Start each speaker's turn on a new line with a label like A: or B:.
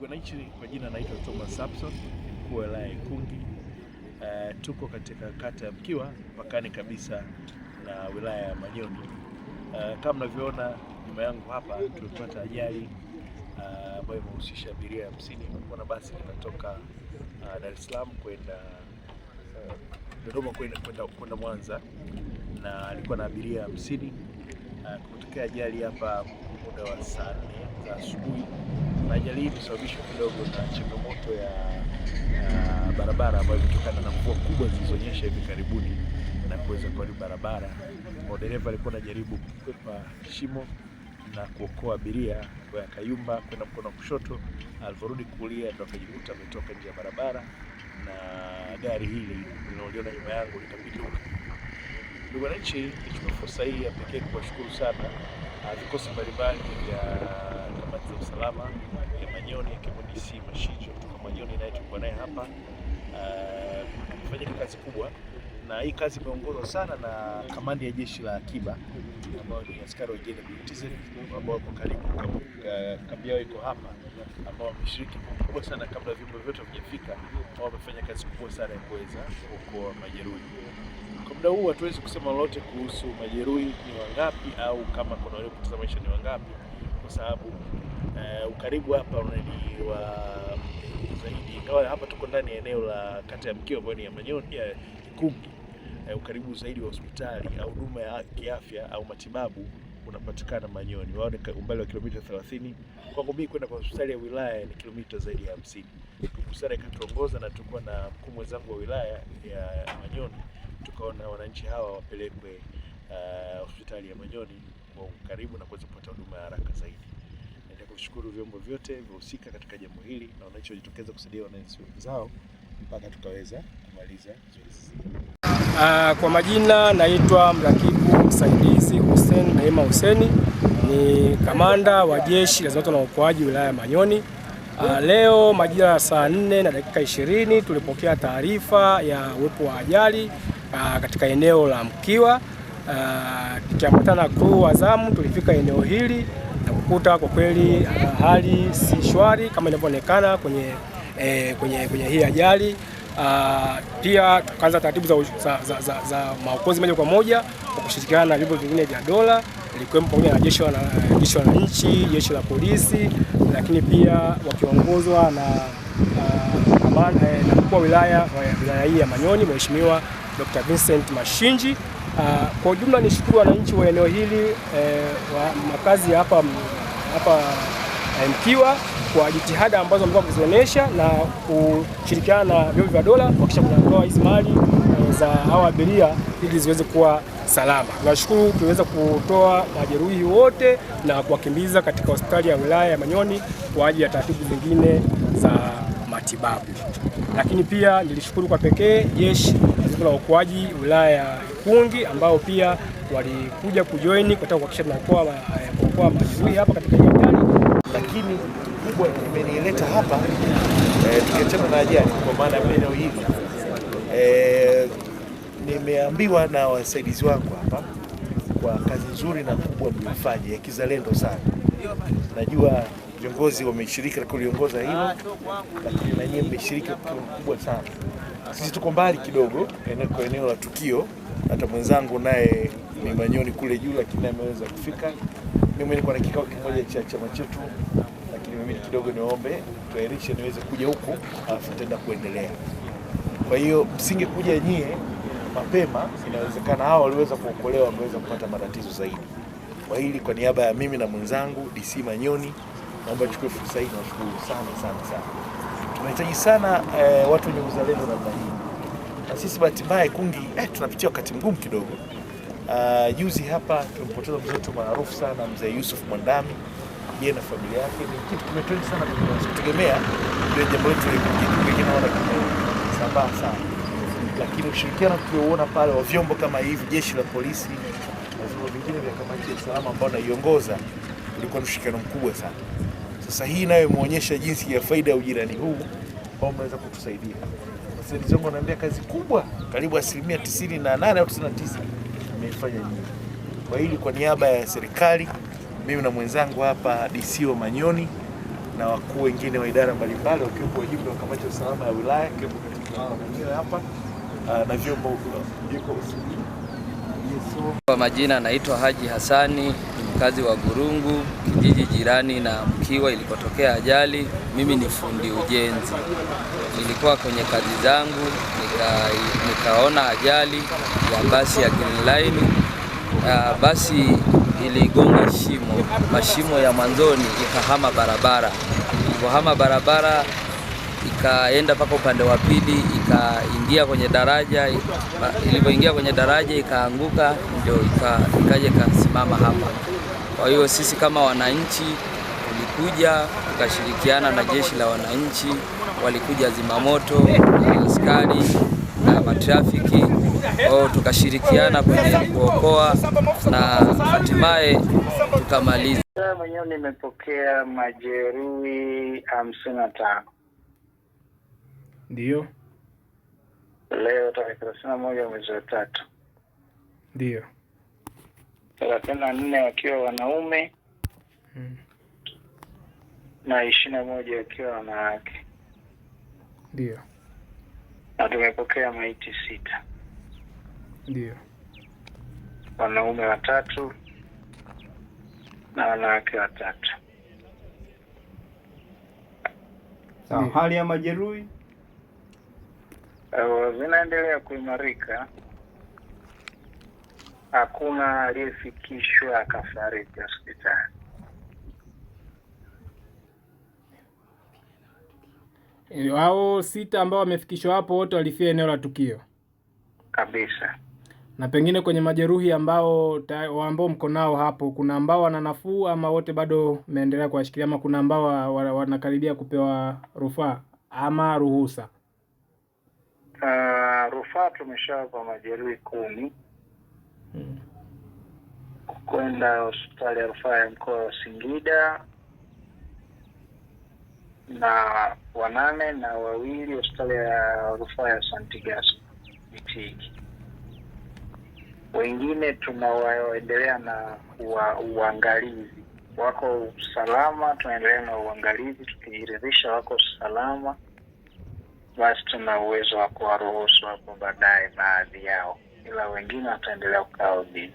A: Wananchi, kwa jina naitwa Thomas Samson, mkuu wa wilaya ya Ikungi. Tuko katika kata ya Mkiwa mpakani kabisa na wilaya ya Manyoni. Kama mnavyoona nyuma yangu hapa, tumepata ajali ambayo imehusisha abiria 50. Kulikuwa na basi linatoka Dar es Salaam kwenda Dodoma kwenda Mwanza na alikuwa na abiria 50. Kumetokea ajali hapa muda wa saa 4 za asubuhi, na ajali hii imesababishwa kidogo na changamoto ya barabara ambayo imetokana na mvua kubwa zilizonyesha hivi karibuni na kuweza kuharibu barabara. Kwa dereva alikuwa anajaribu kukwepa shimo na kuokoa abiria, kwa akayumba kwenda mkono wa kushoto, alivyorudi kulia ndo akajikuta ametoka nje ya barabara na gari hili linaloiona nyuma yangu likapinduka. Ndugu wananchi, nichukue fursa hii ya pekee kuwashukuru sana vikosi mbalimbali vya kamati za usalama ya Manyoni akiwemo DC Mashinjo kutoka Manyoni naye tulikuwa naye hapa. Imefanyika kazi kubwa, na hii kazi imeongozwa sana na kamandi ya jeshi la akiba ambao ni askari wa JWTZ ambao wako karibu, kambi yao iko hapa, ambao wameshiriki kubwa sana kabla vyombo vyote havijafika, ambao wamefanya kazi kubwa sana ya kuweza kuokoa majeruhi. Kwa muda huu hatuwezi kusema lolote kuhusu majeruhi ni wangapi au kama kuna waliopoteza maisha ni wangapi, kwa sababu ukaribu hapa ni wa zaidi, ingawa hapa tuko ndani ya eneo la kata ya Mkiwa ambayo ni ya Manyoni ya Ikungi. Ukaribu zaidi wa hospitali au huduma ya kiafya au matibabu unapatikana Manyoni. Wao ni umbali wa kilomita 30. Kwangu mimi kwenda kwa hospitali ya wilaya ni kilomita zaidi ya 50. Busara ikatuongoza na tulikuwa na mkuu mwenzangu wa wilaya ya Manyoni, tukaona wananchi hawa wapelekwe hospitali ya Manyoni kwa ukaribu na kuweza kupata huduma ya haraka zaidi. Nataka kushukuru vyombo vyote vyohusika katika jambo hili na wananchi wajitokeza kusaidia wananchi wenzao mpaka tukaweza kumaliza zoezi zima.
B: Kwa majina naitwa mrakibu msaidizi Hussein Neema Hussein, ni kamanda wa jeshi la zimamoto na uokoaji wilaya ya Manyoni. Leo majira ya saa 4 na dakika 20 tulipokea taarifa ya uwepo wa ajali katika eneo la Mkiwa. Tukiambatana na crew wa zamu tulifika eneo hili na kukuta kwa kweli hali si shwari kama inavyoonekana kwenye hii ajali. Pia tukaanza taratibu za maokozi moja kwa moja kwa kushirikiana na vyombo vingine vya dola ikiwemo pamoja na jeshi la wananchi, jeshi la polisi, lakini pia wakiongozwa na mkuu wa wilaya hii ya Manyoni Mheshimiwa Dr. Vincent Mashinji. Kwa ujumla nishukuru wananchi wa eneo hili wa makazi hapa Mkiwa kwa jitihada ambazo wamekuwa wakizionyesha na kushirikiana na vyombo vya dola kuhakikisha kunatoa hizi mali za hawa abiria ili ziweze kuwa salama. Tunashukuru tuliweza kutoa majeruhi wote na kuwakimbiza katika hospitali ya wilaya ya Manyoni kwa ajili ya taratibu zingine za matibabu. Lakini pia nilishukuru kwa pekee jeshi la uokoaji wilaya ya Ikungi ambao pia walikuja kujoin kutaka kuhakikisha tunaokoa majeruhi hapa katika hii ajali.
A: Lakini kubwa imenileta hapa tukiachana na ajali, kwa maana ya eneo hili nimeambiwa na wasaidizi wangu hapa kwa kazi nzuri na kubwa mliofanya ya kizalendo sana. Najua viongozi wameshiriki na kuliongoza hilo, lakini na nyinyi mmeshiriki kwa kiwango kikubwa sana. Sisi tuko mbali kidogo kwa eneo la tukio, hata mwenzangu naye ni Manyoni kule juu, lakini ameweza kufika. Mimi nilikuwa na kikao kimoja cha chama chetu, lakini mimi kidogo niombe tuahirishe niweze kuja huku, alafu tutaenda kuendelea. Kwa hiyo msingekuja nyie mapema, inawezekana hao waliweza kuokolewa wangeweza kupata matatizo zaidi. Kwa hili, kwa niaba ya mimi na mwenzangu DC Manyoni, naomba nichukue fursa hii nawashukuru sana sana sana. Tunahitaji sana watu wenye uzalendo namna hii, na sisi bahati mbaya Ikungi tunapitia wakati mgumu kidogo. Juzi hapa tumempoteza mzee wetu maarufu sana mzee Yusuf Mwandami, yeye na familia yake. Ni kitu kimetrend sana kwenye kutegemea ndio jambo letu wengine naona kimesambaa sana, lakini ushirikiano tuliouona pale wa vyombo kama hivi, jeshi la polisi na vyombo vingine vya kamati ya usalama ambao naiongoza, ulikuwa ni ushirikiano mkubwa sana. Sasa hii nayo imeonyesha jinsi ya faida ya ujirani huu ambao mnaweza kutusaidia. Wasaidizi wangu wanaambia kazi kubwa, karibu 98% au 99 imeifanya nyinyi. Kwa hili, kwa niaba ya serikali, mimi na mwenzangu hapa DC wa Manyoni na wakuu wengine wa idara mbalimbali wakiwepo wajumbe wa kamati ya usalama ya wilaya, akiwepo katibu tawala mwenyewe hapa na vyombo yuko OCD.
C: Kwa majina naitwa Haji Hassani, ni mkazi wa Gurungu, kijiji jirani na Mkiwa ilikotokea ajali. Mimi ni fundi ujenzi, nilikuwa kwenye kazi zangu nikaona ajali ya basi ya Green Line. Basi iligonga shimo, mashimo ya mwanzoni, ikahama barabara. Ilivyohama barabara ikaenda mpaka upande wa pili, ikaingia kwenye daraja. Ilivyoingia kwenye daraja ikaanguka, ndio ikaja ikasimama hapa. Kwa hiyo sisi kama wananchi tulikuja tukashirikiana na jeshi la wananchi, walikuja zimamoto na askari na matrafiki, kwa hiyo tukashirikiana kwenye kuokoa na hatimaye tukamaliza.
D: Mwenyewe nimepokea majeruhi 55
B: Ndiyo,
D: leo tarehe 31 mwezi wa tatu,
B: ndiyo.
D: 34 wakiwa wanaume na 21 wakiwa wanawake,
B: Ndiyo,
D: na tumepokea maiti 6,
B: ndiyo.
D: wanaume 3 na wanawake 3.
E: Sawa, hali ya majeruhi
D: Zinaendelea kuimarika. Hakuna aliyefikishwa akafariki hospitali.
B: Hao 6 ambao wamefikishwa hapo wote walifia eneo la tukio
D: kabisa.
B: Na pengine kwenye majeruhi ambao mko nao hapo, kuna ambao wana nafuu ama wote bado mmeendelea kuwashikilia, ama kuna ambao wanakaribia kupewa rufaa ama ruhusa?
D: Rufaa tumeshawapa majeruhi 10 kwenda hospitali ya rufaa ya mkoa wa Singida na 8 na 2 hospitali ya rufaa ya St. Gaspar Itigi. Wengine tunawaendelea na uangalizi, wako salama, tunaendelea na uangalizi, tukijiridhisha wako salama basi tuna uwezo wa kuwaruhusu hapo baadaye baadhi yao, ila wengine wataendelea kukaa wodini.